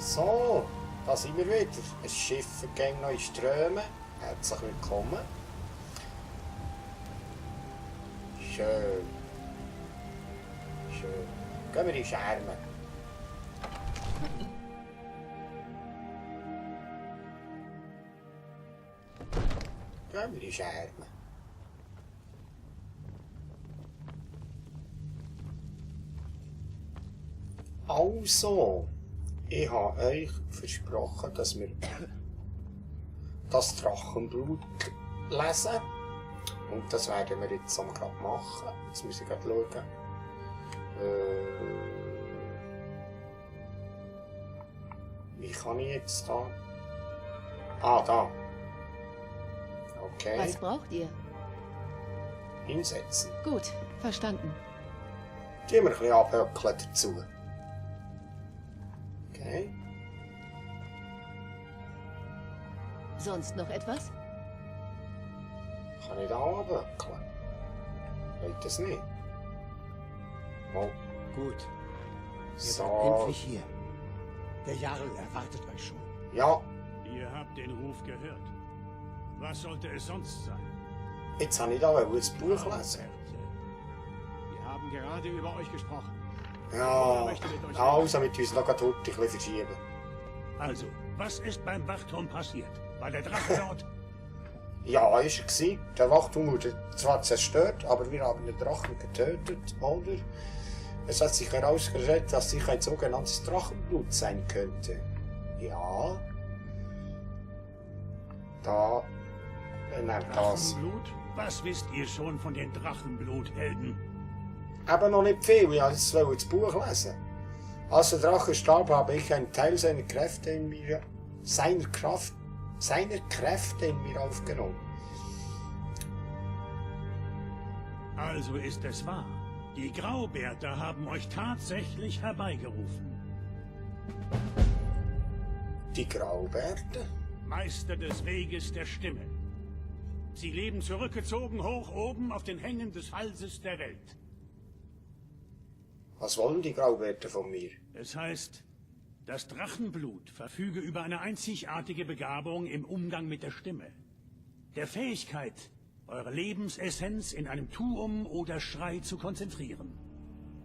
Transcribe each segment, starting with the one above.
So, da sind wir wieder. Ein Schiff vergängt neue Ströme. Herzlich willkommen. Schön. Schön. Gehen wir in Schermen. Gehen wir in Schermen. Also, ich habe euch versprochen, dass wir das Drachenblut lesen. Und das werden wir jetzt gerade machen. Jetzt muss ich gerade schauen. Wie kann ich jetzt da? Ah, da. Okay. Was braucht ihr? Hinsetzen. Gut, verstanden. Gehen wir ein bisschen abhöckeln dazu. Okay. Sonst noch etwas? Kann ich da abhöckeln? Geht das nicht? Oh. Gut. Ihr So. seid endlich hier. Der Jarl erwartet euch schon. Ja, Ihr habt den Ruf gehört. Was sollte es sonst sein? jetzt habe ich da das Buch lesen. Wir haben gerade über euch gesprochen. Ja, möchte mit euch also mit uns noch heute ein bisschen verschieben. Also, was ist beim Wachturm passiert? War der Drache dort? Ja, ist er gewesen. Der Wachturm wurde zwar zerstört, aber wir haben den Drachen getötet, oder? Es hat sich herausgestellt, dass sich ein sogenanntes Drachenblut sein könnte. Ja. Da nennt das. Drachenblut? Was wisst ihr schon von den Drachenbluthelden? Aber noch nicht viel, ich wollte jetzt das Buch lesen. Als der Drache starb, habe ich einen Teil seiner Kräfte in mir, seiner Kräfte in mir aufgenommen. Also ist es wahr. Die Graubärte haben euch tatsächlich herbeigerufen. Die Graubärte? Meister des Weges der Stimme. Sie leben zurückgezogen hoch oben auf den Hängen des Halses der Welt. Was wollen die Graubärte von mir? Es heißt, das Drachenblut verfüge über eine einzigartige Begabung im Umgang mit der Stimme. Der Fähigkeit, eure Lebensessenz in einem Tuum oder Schrei zu konzentrieren.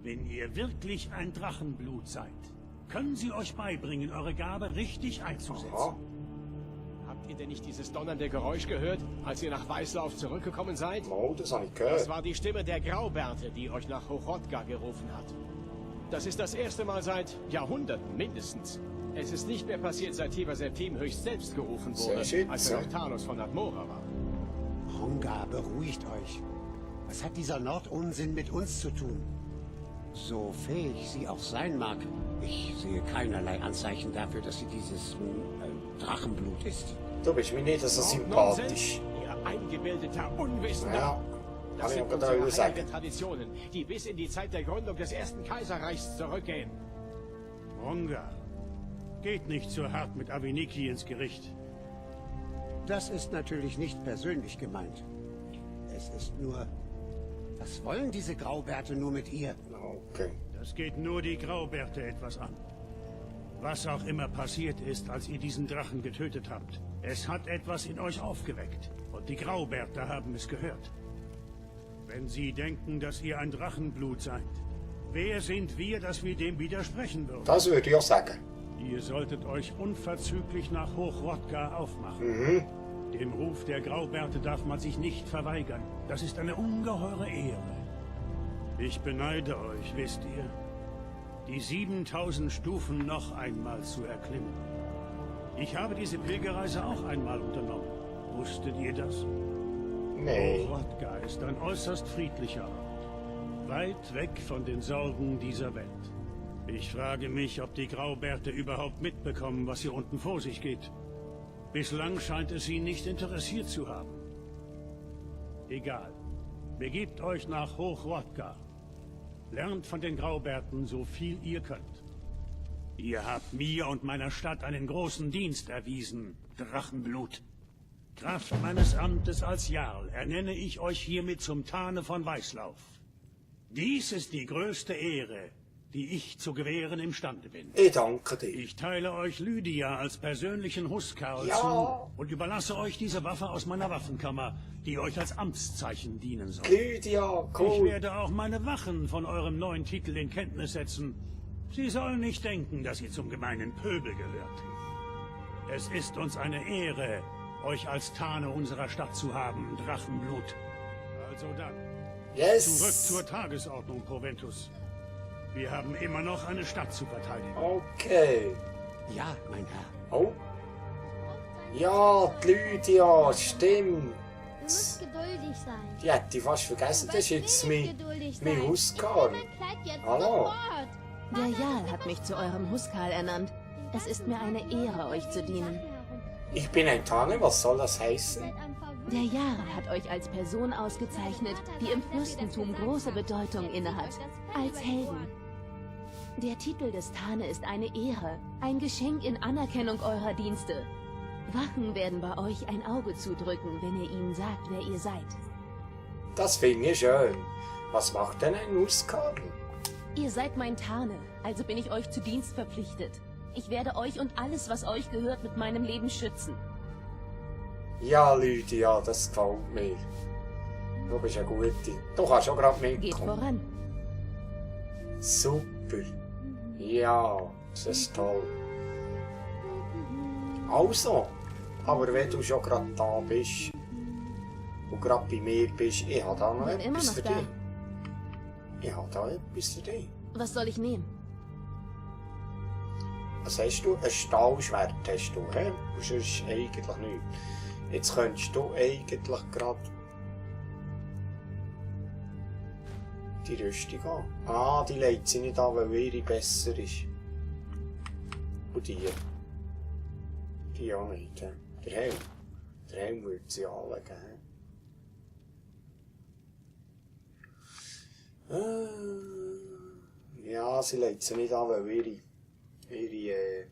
Wenn ihr wirklich ein Drachenblut seid, können sie euch beibringen, eure Gabe richtig einzusetzen. Aha. Habt ihr denn nicht dieses donnernde Geräusch gehört, als ihr nach Weißlauf zurückgekommen seid? Oh, das habe ich Das gehört. war die Stimme der Graubärte, die euch nach Hochrodgar gerufen hat. Das ist das erste Mal seit Jahrhunderten mindestens. Es ist nicht mehr passiert, seit Tiber Septim höchst selbst gerufen wurde, Sehr schön, als er noch Talos von Admora war. Honga, beruhigt euch. Was hat dieser Nordunsinn mit uns zu tun? So fähig sie auch sein mag, ich sehe keinerlei Anzeichen dafür, dass sie dieses Drachenblut ist. Du bist mir nicht so sympathisch. Nonsens, ihr eingebildeter Unwissender. Ja, Das kann ich sind auch gerade unsere sagen. heiligen Traditionen, die bis in die Zeit der Gründung des ersten Kaiserreichs zurückgehen. Ronga, geht nicht so hart mit Aveniki ins Gericht. Das ist natürlich nicht persönlich gemeint. Es ist nur... Was wollen diese Graubärte nur mit ihr? Okay. Das geht nur die Graubärte etwas an. Was auch immer passiert ist, als ihr diesen Drachen getötet habt, es hat etwas in euch aufgeweckt. Und die Graubärte haben es gehört. Wenn sie denken, dass ihr ein Drachenblut seid, wer sind wir, dass wir dem widersprechen würden? Das würde ich auch sagen. Ihr solltet euch unverzüglich nach Hochrodgar aufmachen. Mhm. Dem Ruf der Graubärte darf man sich nicht verweigern. Das ist eine ungeheure Ehre. Ich beneide euch, wisst ihr, die 7000 Stufen noch einmal zu erklimmen. Ich habe diese Pilgerreise auch einmal unternommen. Wusstet ihr das? Nee. Hochrodgar ist ein äußerst friedlicher Ort. Weit weg von den Sorgen dieser Welt. Ich frage mich, ob die Graubärte überhaupt mitbekommen, was hier unten vor sich geht. Bislang scheint es sie nicht interessiert zu haben. Egal. Begebt euch nach Hochrodgar. Lernt von den Graubärten so viel ihr könnt. Ihr habt mir und meiner Stadt einen großen Dienst erwiesen, Drachenblut. Kraft meines Amtes als Jarl ernenne ich euch hiermit zum Tane von Weißlauf. Dies ist die größte Ehre, die ich zu gewähren imstande bin. Ich danke dir. Ich teile euch Lydia als persönlichen Huskarl Ja. zu und überlasse euch diese Waffe aus meiner Waffenkammer, die euch als Amtszeichen dienen soll. Lydia, Ich cool. werde auch meine Wachen von eurem neuen Titel in Kenntnis setzen. Sie sollen nicht denken, dass ihr zum gemeinen Pöbel gehört. Es ist uns eine Ehre, euch als Tane unserer Stadt zu haben, Drachenblut. Also dann, Yes. zurück zur Tagesordnung, Proventus. Wir haben immer noch eine Stadt zu verteidigen. Okay. Ja, mein Herr. Oh. Ja, die Lydia, stimmt. Du musst geduldig sein. Die hätte ich fast vergessen. Das ist jetzt mein Hauskarl. Hallo. Der Jarl hat mich zu eurem Huskarl ernannt. Es ist mir eine Ehre, euch zu dienen. Ich bin ein Tane, was soll das heißen? Der Jarl hat euch als Person ausgezeichnet, die im Fürstentum große Bedeutung innehat. Als Helden. Der Titel des Tane ist eine Ehre, ein Geschenk in Anerkennung eurer Dienste. Wachen werden bei euch ein Auge zudrücken, wenn ihr ihnen sagt, wer ihr seid. Das finde ich schön. Was macht denn ein Hauskarl? Ihr seid mein Tane, also bin ich euch zu Dienst verpflichtet. Ich werde euch und alles, was euch gehört, mit meinem Leben schützen. Ja, Lydia, das gefällt mir. Du bist eine gute. Du kannst schon gerade Geht mitkommen. voran. Super. Ja, das ist toll. Also, aber wenn du schon gerade da bist und gerade bei mir bist, ich habe da noch Bin immer etwas noch für da. dich. Ich habe da etwas für dich. Was soll ich nehmen? Was hast du? Ein Stahlschwert hast du, hä? Und sonst eigentlich nichts. Jetzt könntest du eigentlich gerade die Rüstung an. Ah, die legt sie nicht an, weil ihre besser ist. Und die? Die auch nicht, hä? Der Helm. Der Helm würde sie anlegen, hä? Ja, sie legt sie nicht an, weil ihre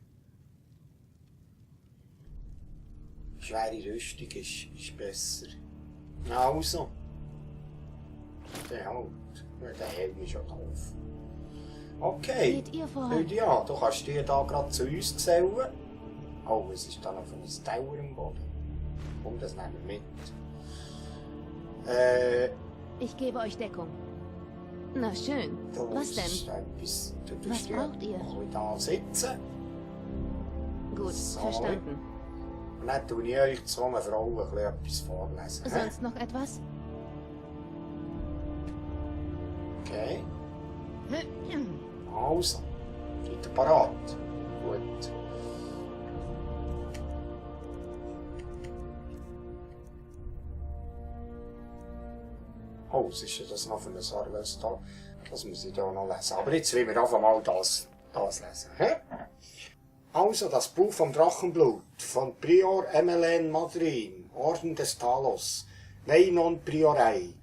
schwere Rüstung ist besser. Also. Der halt. Der Helm ist ja doof. Okay. Geht ihr voran? Lydia, du kannst dich da gerade zu uns gesellen. Oh, es ist da noch ein Tower im Boden. Komm, das nehmen wir mit. Ich gebe euch Deckung. Na schön. Du Was denn? musst etwas, du tust Was dich braucht ihr? ein bisschen da sitzen. Gut, So. verstanden. Und dann tue ich euch zu einer Frau ein bisschen etwas vorlesen. hä? Sonst noch etwas? Okay. Also, seid ihr parat? Gut. Oh, was ist denn das noch für ein Sarves da? Das muss ich da noch lesen. Aber jetzt will wir einfach mal das lesen. Hä? Also, das Buch vom Drachenblut von Prior Emmeline Madrin, Orden des Talos, Veinon Priorei,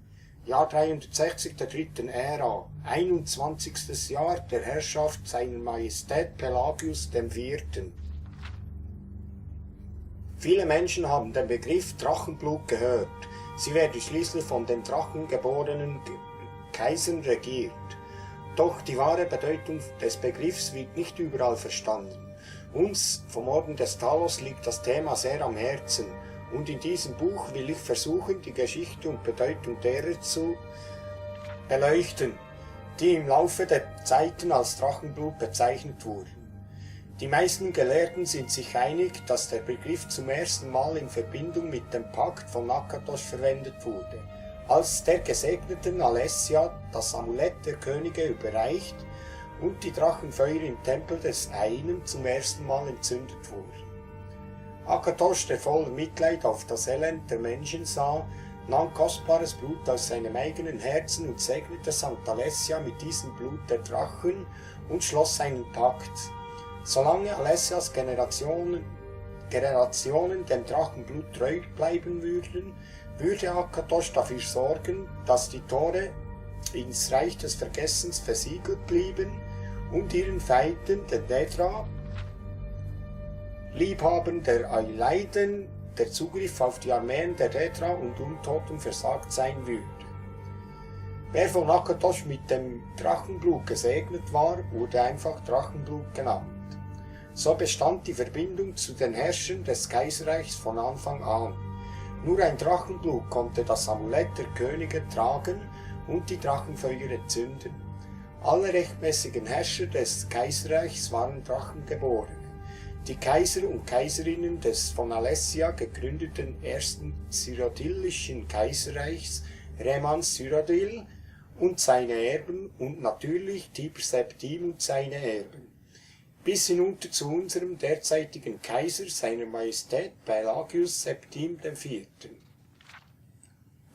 Jahr 360 der dritten Ära, 21. Jahr der Herrschaft seiner Majestät Pelagius IV. Viele Menschen haben den Begriff Drachenblut gehört. Sie werden schließlich von den drachengeborenen Kaisern regiert. Doch die wahre Bedeutung des Begriffs wird nicht überall verstanden. Uns vom Orden des Talos liegt das Thema sehr am Herzen, und in diesem Buch will ich versuchen, die Geschichte und Bedeutung derer zu beleuchten, die im Laufe der Zeiten als Drachenblut bezeichnet wurden. Die meisten Gelehrten sind sich einig, dass der Begriff zum ersten Mal in Verbindung mit dem Pakt von Nakatos verwendet wurde, als der gesegneten Alessia das Amulett der Könige überreicht und die Drachenfeuer im Tempel des einen zum ersten Mal entzündet wurden. Akatosh, der voller Mitleid auf das Elend der Menschen sah, nahm kostbares Blut aus seinem eigenen Herzen und segnete St. Alessia mit diesem Blut der Drachen und schloss einen Pakt. Solange Alessias Generationen dem Drachenblut treu bleiben würden, würde Akatosh dafür sorgen, dass die Tore ins Reich des Vergessens versiegelt blieben und ihren Feinden, den Dedra, Liebhabern der Eileiden, der Zugriff auf die Armeen der Dedra und Untoten versagt sein würde. Wer von Akatosh mit dem Drachenblut gesegnet war, wurde einfach Drachenblut genannt. So bestand die Verbindung zu den Herrschern des Kaiserreichs von Anfang an. Nur ein Drachenblut konnte das Amulett der Könige tragen und die Drachenfeuer entzünden. Alle rechtmäßigen Herrscher des Kaiserreichs waren Drachengeborene. Die Kaiser und Kaiserinnen des von Alessia gegründeten ersten Cyrodiilischen Kaiserreichs, Remans Cyrodiil und seine Erben und natürlich Tiber Septim und seine Erben, bis hinunter zu unserem derzeitigen Kaiser, seiner Majestät Pelagius Septim IV.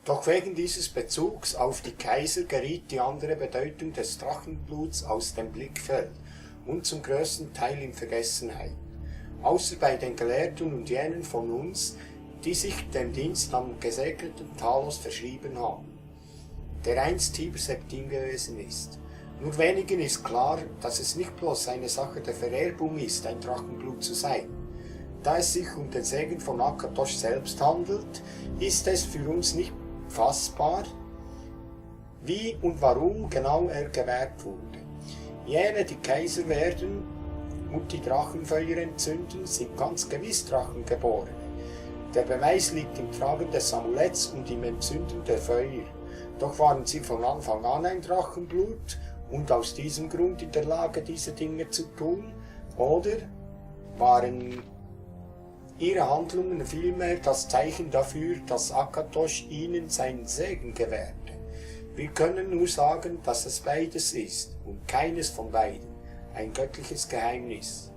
Doch wegen dieses Bezugs auf die Kaiser geriet die andere Bedeutung des Drachenbluts aus dem Blickfeld und zum größten Teil in Vergessenheit, außer bei den Gelehrten und jenen von uns, die sich dem Dienst am gesegneten Talos verschrieben haben, der einst Tiber Septim gewesen ist. Nur wenigen ist klar, dass es nicht bloß eine Sache der Vererbung ist, ein Drachenblut zu sein. Da es sich um den Segen von Akatosh selbst handelt, ist es für uns nicht fassbar, wie und warum genau er gewährt wurde. Jene, die Kaiser werden und die Drachenfeuer entzünden, sind ganz gewiss Drachengeborene. Der Beweis liegt im Tragen des Amuletts und im Entzünden der Feuer. Doch waren sie von Anfang an ein Drachenblut und aus diesem Grund in der Lage, diese Dinge zu tun, oder waren ihre Handlungen vielmehr das Zeichen dafür, dass Akatosh ihnen seinen Segen gewährte. Wir können nur sagen, dass es beides ist und keines von beiden, ein göttliches Geheimnis.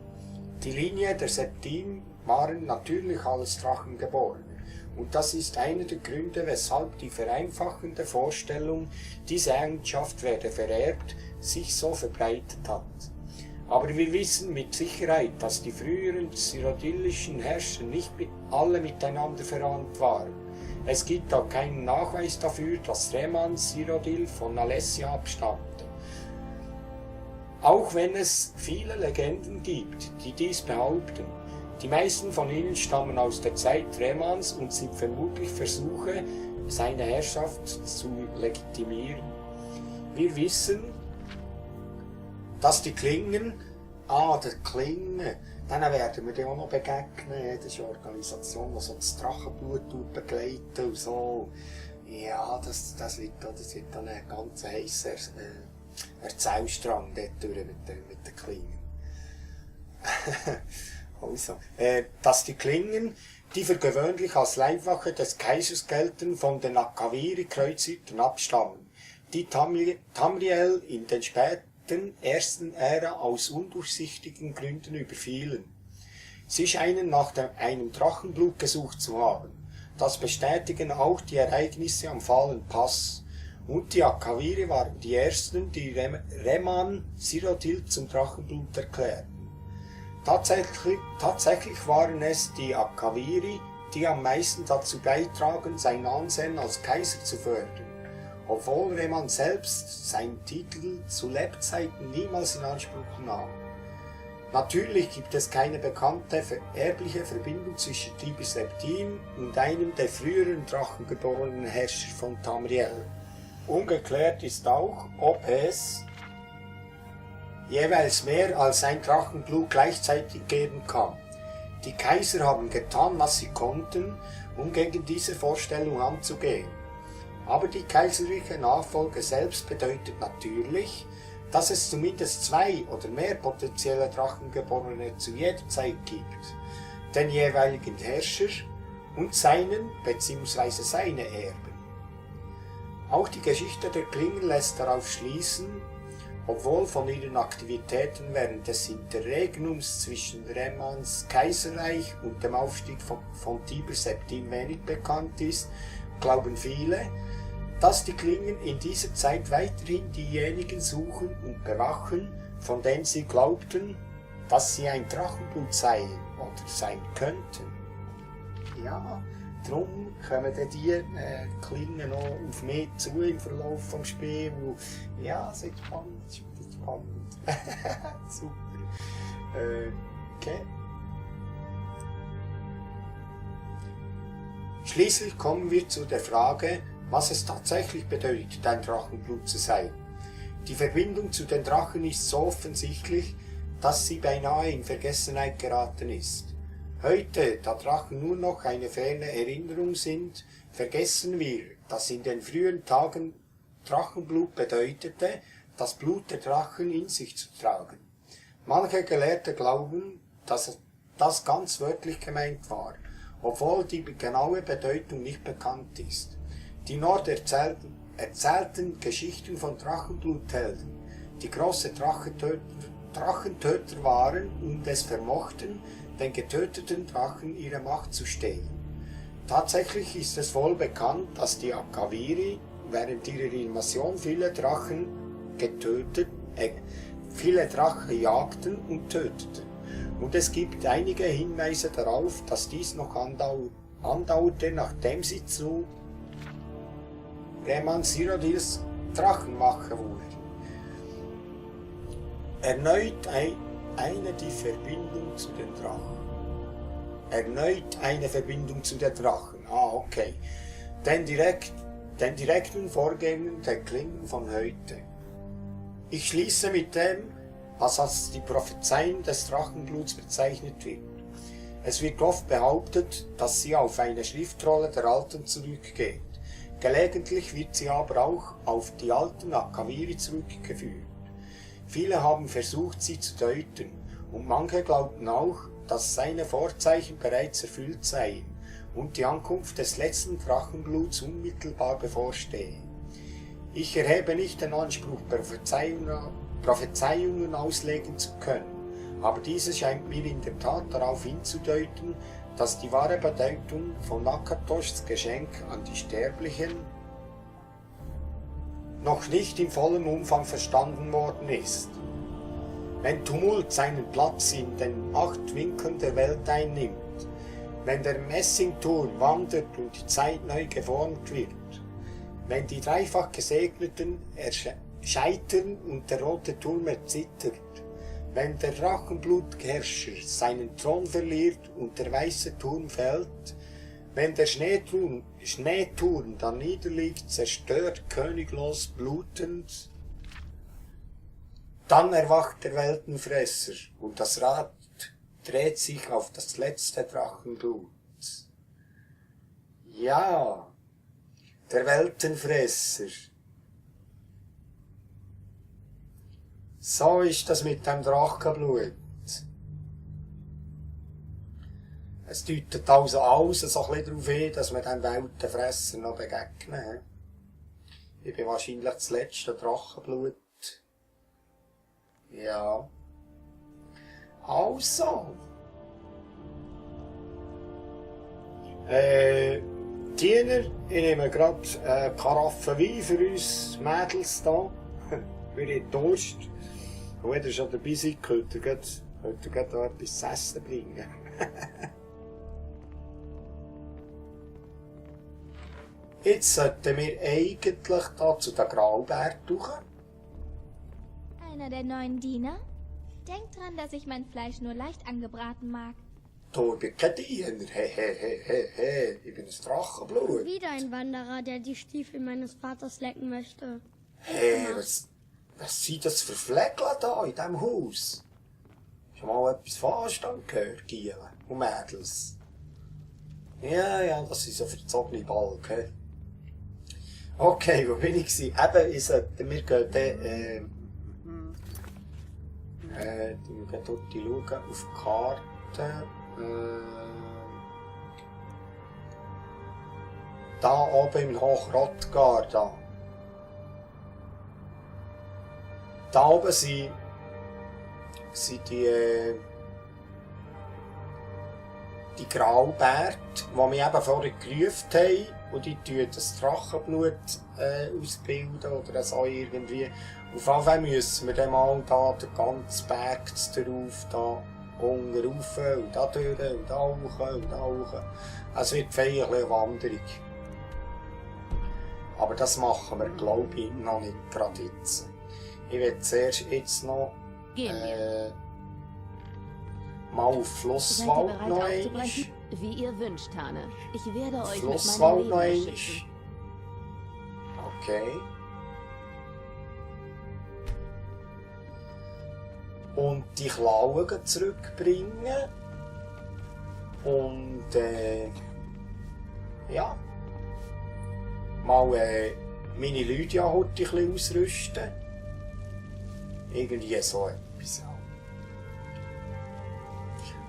Die Linie der Septim waren natürlich alles Drachengeborene. Und das ist einer der Gründe, weshalb die vereinfachende Vorstellung, diese Eigenschaft werde vererbt, sich so verbreitet hat. Aber wir wissen mit Sicherheit, dass die früheren cyrodiilischen Herrscher nicht alle miteinander verwandt waren. Es gibt auch keinen Nachweis dafür, dass Reman Cyrodiil von Alessia abstammte. Auch wenn es viele Legenden gibt, die dies behaupten. Die meisten von ihnen stammen aus der Zeit Remans und sind vermutlich Versuche, seine Herrschaft zu legitimieren. Wir wissen, dass die Klingen, der Klinge, denen werden wir auch noch begegnen. Das ist eine Organisation, die so das Drachenblut begleitet und so. Ja, das wird dann ein ganz heisser Erzählstrang dort durch mit den Klingen. Also, dass die Klingen, die für gewöhnlich als Leibwache des Kaisers gelten, von den Akaviri-Kreuzrittern abstammen, die Tamriel in den späten ersten Ära aus undurchsichtigen Gründen überfielen. Sie scheinen nach einem Drachenblut gesucht zu haben. Das bestätigen auch die Ereignisse am Fallen Pass. Und die Akaviri waren die ersten, die Reman Cyrodiil zum Drachenblut erklärten. Tatsächlich waren es die Akaviri, die am meisten dazu beitragen, sein Ansehen als Kaiser zu fördern, obwohl Reman selbst seinen Titel zu Lebzeiten niemals in Anspruch nahm. Natürlich gibt es keine bekannte erbliche Verbindung zwischen Tiber Septim und einem der früheren drachengeborenen Herrscher von Tamriel. Ungeklärt ist auch, ob es jeweils mehr als ein Drachenblut gleichzeitig geben kann. Die Kaiser haben getan, was sie konnten, um gegen diese Vorstellung anzugehen. Aber die kaiserliche Nachfolge selbst bedeutet natürlich, dass es zumindest 2 oder mehr potenzielle Drachengeborene zu jeder Zeit gibt, den jeweiligen Herrscher und seinen bzw. seine Erben. Auch die Geschichte der Klingen lässt darauf schließen, obwohl von ihren Aktivitäten während des Interregnums zwischen Remans Kaiserreich und dem Aufstieg von Tiber Septim wenig bekannt ist, glauben viele, dass die Klingen in dieser Zeit weiterhin diejenigen suchen und bewachen, von denen sie glaubten, dass sie ein Drachenblut seien oder sein könnten. Ja, darum kommen dann die Klingen noch auf mich zu im Verlauf des Spiels. Ja, es ist spannend, Super. Okay. Schließlich kommen wir zu der Frage, was es tatsächlich bedeutet, ein Drachenblut zu sein. Die Verbindung zu den Drachen ist so offensichtlich, dass sie beinahe in Vergessenheit geraten ist. Heute, da Drachen nur noch eine ferne Erinnerung sind, vergessen wir, dass in den frühen Tagen Drachenblut bedeutete, das Blut der Drachen in sich zu tragen. Manche Gelehrte glauben, dass das ganz wörtlich gemeint war, obwohl die genaue Bedeutung nicht bekannt ist. Die erzählten Geschichten von Drachenbluthelden, die große Drachentöter waren und es vermochten, den getöteten Drachen ihre Macht zu stehlen. Tatsächlich ist es wohl bekannt, dass die Akaviri während ihrer Invasion viele Drachen jagten und töteten. Und es gibt einige Hinweise darauf, dass dies noch andauerte, nachdem sie zu Reman-Sirodirs Drachenmacher wurden. Erneut eine Verbindung zu den Drachen. Erneut eine Verbindung zu den Drachen. Ah, okay. Den direkten Vorgängen der Klingen von heute. Ich schließe mit dem, was als die Prophezeien des Drachenbluts bezeichnet wird. Es wird oft behauptet, dass sie auf eine Schriftrolle der Alten zurückgeht. Gelegentlich wird sie aber auch auf die alten Akaviri zurückgeführt. Viele haben versucht, sie zu deuten, und manche glaubten auch, dass seine Vorzeichen bereits erfüllt seien und die Ankunft des letzten Drachenbluts unmittelbar bevorstehe. Ich erhebe nicht den Anspruch, Prophezeiungen auslegen zu können, aber diese scheint mir in der Tat darauf hinzudeuten, dass die wahre Bedeutung von Nakatoshs Geschenk an die Sterblichen noch nicht in vollem Umfang verstanden worden ist. Wenn Tumult seinen Platz in den 8 Winkeln der Welt einnimmt, wenn der Messingturm wandert und die Zeit neu geformt wird, wenn die dreifach Gesegneten scheitern und der rote Turm erzittert, wenn der Drachenblutherrscher seinen Thron verliert und der weiße Turm fällt, wenn der Schneeturm dann niederliegt, zerstört, königlos, blutend, dann erwacht der Weltenfresser und das Rad dreht sich auf das letzte Drachenblut. Ja, der Weltenfresser. So ist das mit dem Drachenblut. Es deutet also alles so ein bisschen darauf hin, dass wir dem Weltenfresser noch begegnen. Ich bin wahrscheinlich das letzte Drachenblut. Ja. Also. Diener, ich nehme gerade eine Karaffe Wein für uns Mädels da. Wir haben Durst. Und wenn ihr schon dabei seid, könnt ihr gerade da etwas zu essen bringen. Jetzt sollten wir eigentlich da zu den Graubär durch. Einer der neuen Diener? Denkt dran, dass ich mein Fleisch nur leicht angebraten mag. Du bist kein Diener. He. Ich bin ein Drachenblut. Wieder ein Wanderer, der die Stiefel meines Vaters lecken möchte. Hey, was sind das für Fleckchen da in diesem Haus? Schon mal etwas von Anstand gehört, Gielen und Mädels? Ja, das sind so verzogene Balken. Okay, wo bin ich? Eben, wir gehen dort schauen auf die Karte. Da oben im Hochrottgar, da. Da oben sind die Graubärte, die wir eben vorher gerufen haben, und die tun das Drachenblut ausbilden oder so irgendwie. Auf jeden Fall müssen wir dann mal da den ganzen Berg drauf, da unten rauf und da durch und da hoch und da hoch. Es wird feierlich eine Wanderung. Aber das machen wir, glaube ich, noch nicht gerade jetzt. Ich werde zuerst jetzt noch mal auf Flusswald Seid ihr noch bereit einmal. aufzubrechen? Wie ihr wünscht, Tane. Ich werde euch Flusswald mit noch meinem einmal. Leben beschützen. Okay. Und die Klauen zurückbringen. Und, ja. Mal, meine Leute ja heute ein bisschen ausrüsten. Irgendwie so etwas.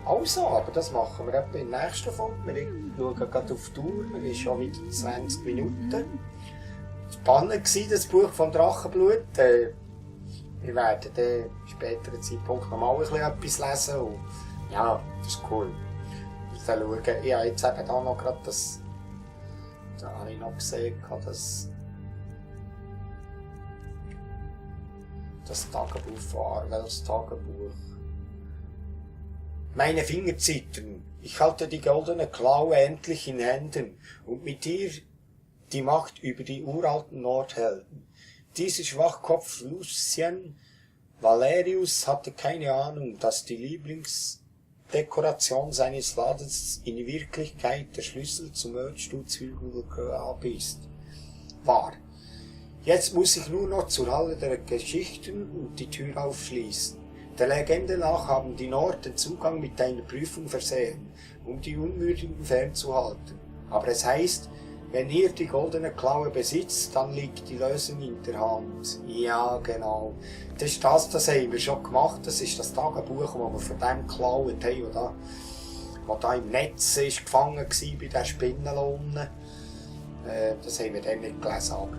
Also, aber das machen wir etwa in der nächsten Folge. Wir schauen gerade auf die Uhr, wir sind schon wieder 20 Minuten. Spannend war das Buch vom Drachenblut. Wir werden dann späteren Zeitpunkt noch mal ein bisschen etwas lesen. Und ja, das ist cool. Ich schaue, ich habe jetzt eben da noch gerade das, da habe ich noch gesehen, das Tagebuch von Arwels Tagebuch. Meine Finger zittern. Ich halte die goldene Klaue endlich in Händen und mit ihr die Macht über die uralten Nordhelden. Dieser Schwachkopf Lucien Valerius hatte keine Ahnung, dass die Lieblingsdekoration seines Ladens in Wirklichkeit der Schlüssel zum Ödsturz ab ist. War. Jetzt muss ich nur noch zur Halle der Geschichten und die Tür aufschließen. Der Legende nach haben die Nord den Zugang mit einer Prüfung versehen, um die Unmündigen fernzuhalten. Aber es heißt, wenn ihr die goldene Klaue besitzt, dann liegt die Lösung in der Hand. Ja, genau. Das haben wir schon gemacht. Das ist das Tagebuch, das wir von dem geklaut haben, wo da im Netz ist gefangen war bei der Spinnenlohne. Das haben wir dann nicht gelesen. Aber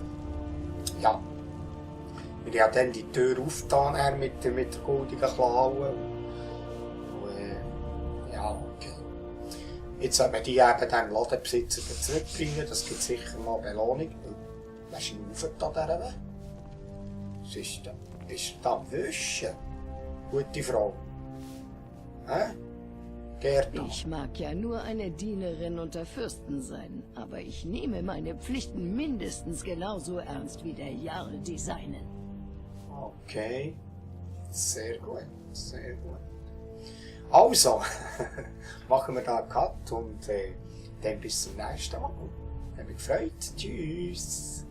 ja. Wir haben dann die Tür aufgetan mit der goldigen Klaue. Ja, okay. Jetzt sollten wir die eben dem Ladenbesitzer zurückbringen. Das gibt sicher mal Belohnung. Wer schnauft da dieser Weg? Was ist da? Bist du da am Wischen? Gute Frau. Hä? Gerda. Ich mag ja nur eine Dienerin unter Fürsten sein, aber ich nehme meine Pflichten mindestens genauso ernst wie der Jarl die seinen. Okay, sehr gut, sehr gut. Also, machen wir da einen Cut und dann bis zum nächsten Mal. Ich habe mich gefreut. Tschüss.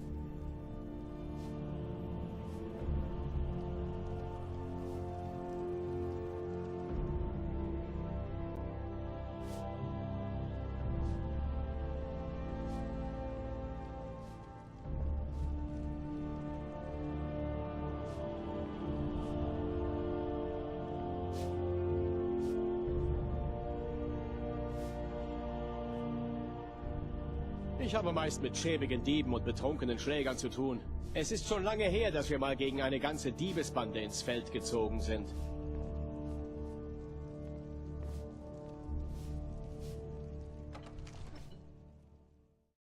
Ich habe meist mit schäbigen Dieben und betrunkenen Schlägern zu tun. Es ist schon lange her, dass wir mal gegen eine ganze Diebesbande ins Feld gezogen sind.